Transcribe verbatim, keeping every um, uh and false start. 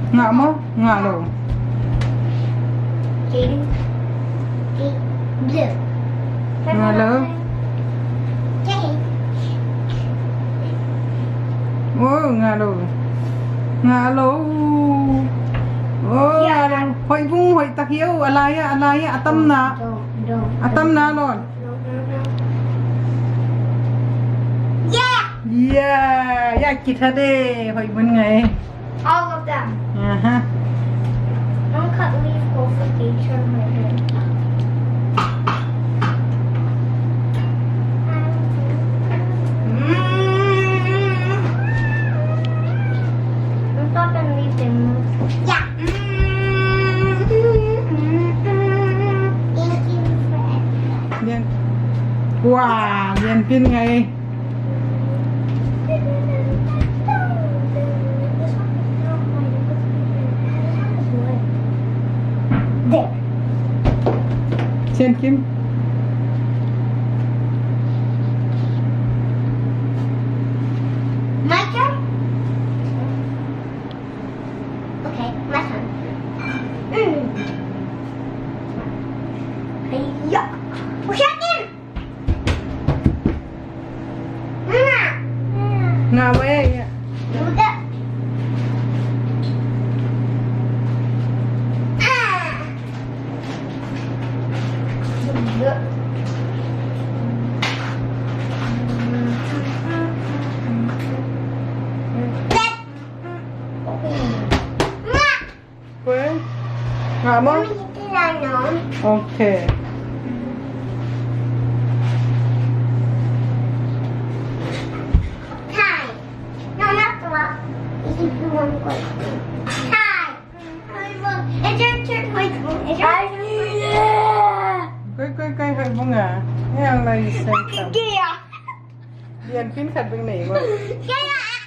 Ngah maw? Ngah lo. Jaden. Blue. Ngah lo. Jaden. Oh, ngah lo. Ngah lo. Oh, ngah lo. Hoih vung, hoih tak hi o. A lai ah, a lai ah, a tam na. Dong, dong. A tam na lo. Yeah. Yeah, yeah, kitha de. Hoih vung ngai. All of them. Aha. Don't cut leaf over the turn right here. Mm. Don't stop and leave them. Yeah. Mm. Thank you, friend. Lian. Wow, lian pin ngai. There. Sian Kim. My turn? Okay, my turn. Mm. Hey, yeah. Push it in. Ngah ve. Kuwe? Ngah maw? Okay. Time. No, not the rock. This is the one going. Time. It's your turn, Michael. It's your turn. Koi, koi, koi, koi, bunga. Yang lai sen tam. Yeah. Lian pin khat beng nei maw? Yeah.